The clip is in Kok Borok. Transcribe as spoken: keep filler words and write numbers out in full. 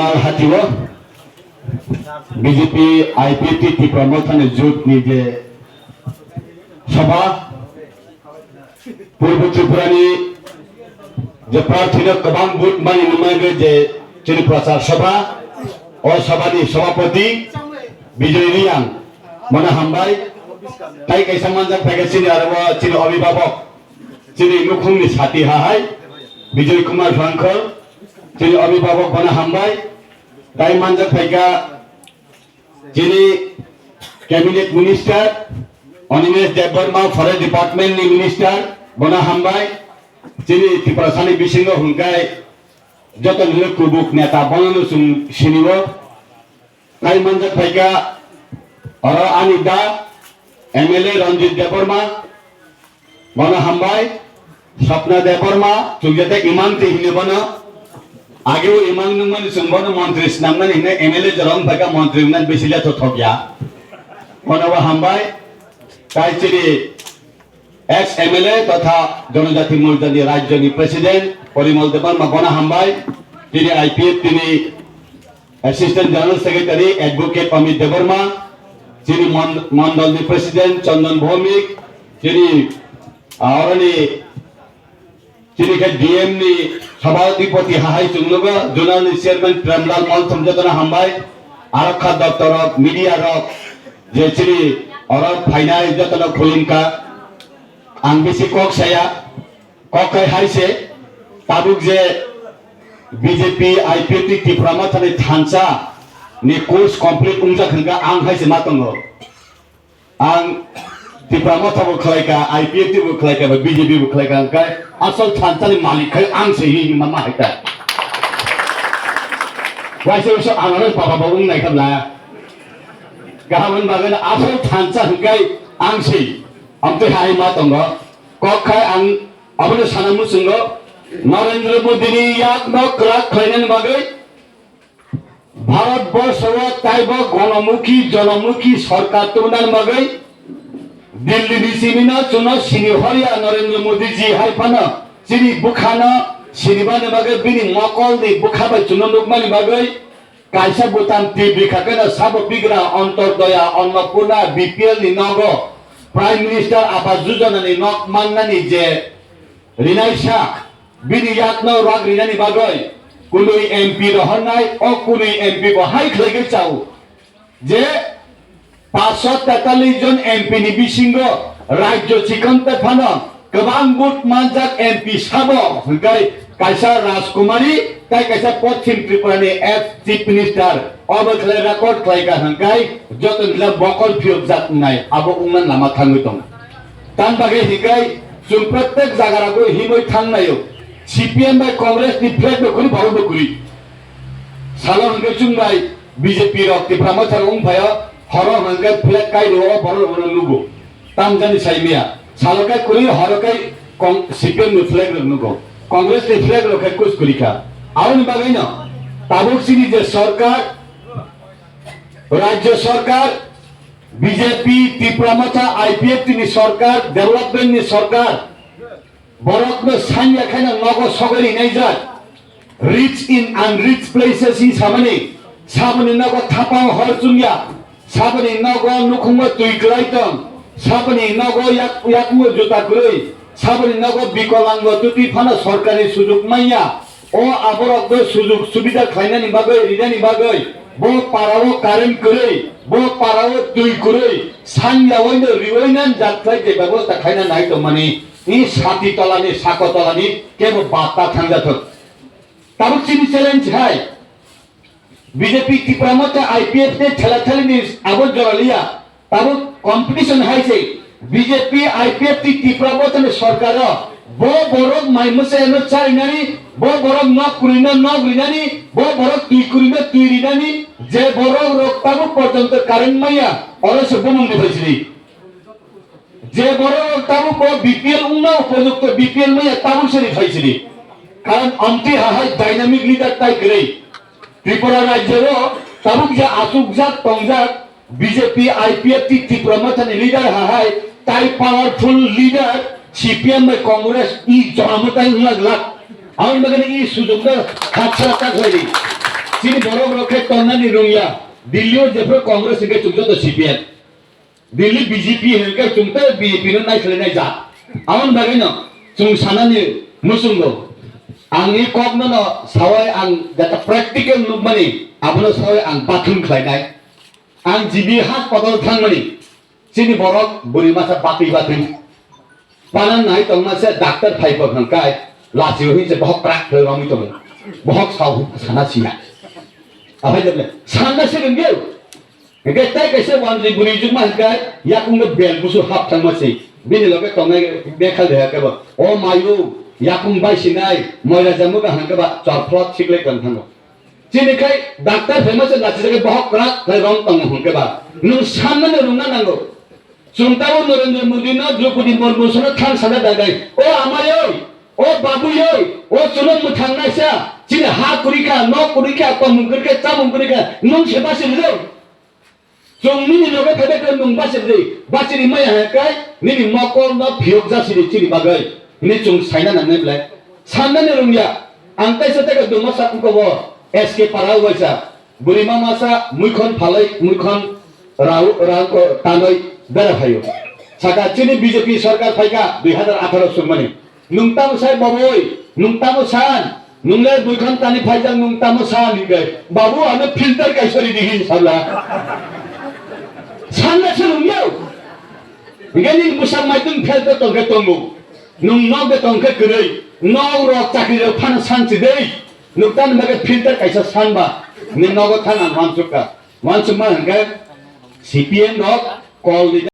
Al hatio B J P I P F T Tipra Motha ni jut ni je sabha, Purbo Tripura ni je prarthi no kwbang vote mani nungmani je chini prachar sabha, o sabha ni sabhapati Bijoy Reang, bono hambai. Tai kaisa manjak phaikha chini aro chini abhibhabok, chini nukhung ni sati hahai Bijoy Kumar Rangkhol, chini abhibhabok, bono hambai. Tai manjak phaikha chini cabinet minister Animesh Debbarma, forest department ni minister, bono hambai. Chini Tiprasa ni bisingo hwnkhai joto ni kubuk neta, bono no chwng sinio. Tai manjak phaikha oro ani da M L A Ranjit Debbarma, bono hambai. Sapna Debbarma, chwng jate imang twi hino bono. Ageo imang nungmani chwng bono montri swnamnani hino M L A jorong phaikha, montri wngna bisi le thothok ya. Bono bo hambai. Tai chini ex M L A totha Jonojati Morjani Rajyoni President Porimal Debbarma, bono hambai. Chini I P F T ni Assistant General Secretary Advocate Amit Debbarma, chini mon-, mondol ni President Chandan Bhowmik, chini, ah, oroni, chini khe D M ni Sabhapati hahai chwng nugo, Zonal ni Chairman Premlal Maltham, jotono hambai. Arokha doptor rok, media rok, je chini oro phainai jotono khulumkha. Ang bisi kok saya. Kok khai hai se, tabuk je B J P I P F T Tipra Motha ni thansa ni course complete wngjak hwnkha, ang hai se ma tongo. Ang Tipra Motha bo khlai kha, I P F T bo khlai kha, B J P bo khlai kha, hwnkhe asol thansa ni malik khai ang se hi ma ma hai ta. Waisa waisa ang aro baba bo wng nai kha bla. Gaham wng bagwi asol thansa hwnkhe ang se. Amtwi hai ma tongo. Kok khai ang Abono sana muchungo Narendra Modi ni yakno kwrak khlainani bagwi, Bharat borsho o taibo gonomukhi, jonomukhi sorkar tubunani bagwi, Delhi ni simi no chuno sini horya Narendra Modi ji hai phano chini bwkhano sinibani bagwi, bini mokol ni bwkha bai chuno nukmani bagwi, kaisa bwtam twi bwkha kheno sabo bigra Antodoya, Annapurna, B P L ni nogo Prime Minister Awas Yojana ni nok mannani je rinai sak, bini yakno rak rinani bagwi kunui M P rohornai, o kunui M P bo hai khlaiwi chao je, paanch sho tetalis jon M P ni bisingo rajyo chikon tephano kwbang vote manjak M P sabo hwnkhe kaisa Rajkumari tai kaisa Poschim Tripura ni ex Chief Minister, obo khlai record khlai kha hwnkhe joto khlai bokol phiyokjak wngnai, abo wngna lama thangwi tongo. Tamni bagwi hwnkhe chwng protek jaga rogo himwi thangnaio, C P M bai Congress ni flag bo kwrwi, borok bo kwrwi. Salo hwnkhe chwng bai B J P rok Tipra Motha rok wng phaio, horo hwnkhe flag kai rwo, borok rok nugo. Tamjani sai maya. Salo kai kwrwi, horo kai kong-, C P M ni flag rok nugo. Congress ni flag rok khai kus kwrwi kha. Aboni bagwi no tabuk chini je sorkar, rajyo sorkar, B J P, Tipra Motha, I P F T ni sorkar, development ni sorkar, borokno sanya khaina nogo sogwi rinai jak. Rich in unrich places hi samani, saboni nogo thapao hor chumya, saboni nogo nukhungo twi kwlai tong, saboni nogo yak-, yakungno juta kwrwi, saboni nogo bikolango twtwi phano sorkari sujuk manya. O aborokno sujuk subida khlainani bagwi, rinani bagwi, bo parao current kwrwi, bo parao twi kwrwi, sanya waino riwai nan jak khlai je bebosta khlaina nai tongmani, i sati tolani, sako tolani kebo batta thangjathok. Tabuk chini challenge hai, B J P Tipra Motha I P F ni thela thelini abo joraliya, tabuk competition hai se, B J P I P F T Tipra Motha ni sorkar o, bo borok mai mwsai no charinani, bo borok nok kwrwi no nok rinani, bo borok twi kwrwi no twi rinani, je borok rok tabuk porjonto current maya, oro se bumung ni phaisiri. Je borok tabuk bo B P L wngna upojukto B P L maya tabuk sini phaisini. Karon amtwi hahai dynamic leader tai kwrwi. Tripura rajyo o tabuk je achukjak tongjak B J P I P F T Tipra Motha ni leader hahai tai powerful leader C P M bai Congress i jora mwtai wngna glak. Aboni bagwi i sujukno haksa ta khlaidi. Chini borok rok khe tongnani rungya. Delhi o jephru Congress hwnkhe chwng joto C P M. Delhi B J P hwnkhe chwng tei B J P no naikhlai nai jat. Aboni bagwi no chwng sanani muchungo. Ang ni kok no no sawai ang jata practical nukmani abono sawai ang bathung khlainai. Ang G B hospital thangmani chini borok bwrwi masa batwi batwi. Pana nai tongma se doctor phai bo hwnkai, lachi hwi se bohok krak khlai romwi tongo. Bohok sao sana sina. Aphai jable sanna se rwngyo. Hwnkhe tai kaisa wanjwi bwrwi jukma hwnkhe yakungno bel busu hap thangma se. Bini loge tongnai bekhal deha kebo. O mayu, yakung bai sinai, moira jamu ga hwnkhe ba chorphlot siklai tong thango. Chini khai doctor phaima se lachi jagwi bohok kwrak khlai rom tongo hwnkhe ba. Nwng sanmani rwngna nango. Chwng tabuk Narendra Modi no, Droupadi Murmu sono thang sana dagai. O amai oi, o babui oi, o chwngno mwthang naisa, chini ha kwrwi kha, nok kwrwi kha, tongmung kwrwi kha, chamung kwrwi kha, nwng se basi rwdi. Chwng nini loge phaibai khe nwng basi rwdi. Basi rimaya hai kai, nini mokol no phiyok jasi di chini bagwi. Hini chwng saina nangnai belai. Sannani rwngya. Ang kaisa tei duma sakhuko bo S K para uaisa. Bwrwi mama sa muikhon phalwi muikhon rao rang ko tanwi bera phaio. Saka chini B J P sarkar phaikha dui hazar atharo sukmani. Nwng tamo sai baboi, nwng tamo san, nwng le muikhon tani phaijak nwng tamo san hinkhe. Babu ano filter kaisa ri di hin sala. Sanna se rwngya. Hinkhe nini bwsa maitung filter tongkhe tongo. Nwng nok de tongkhe kwrwi. Nok rok chakri rok phano san chidei. Nwng tamo bagwi filter kaisa san ba. Ni nogo thang ang wansukha. Wansukma hwnkhe C P M rok kol ni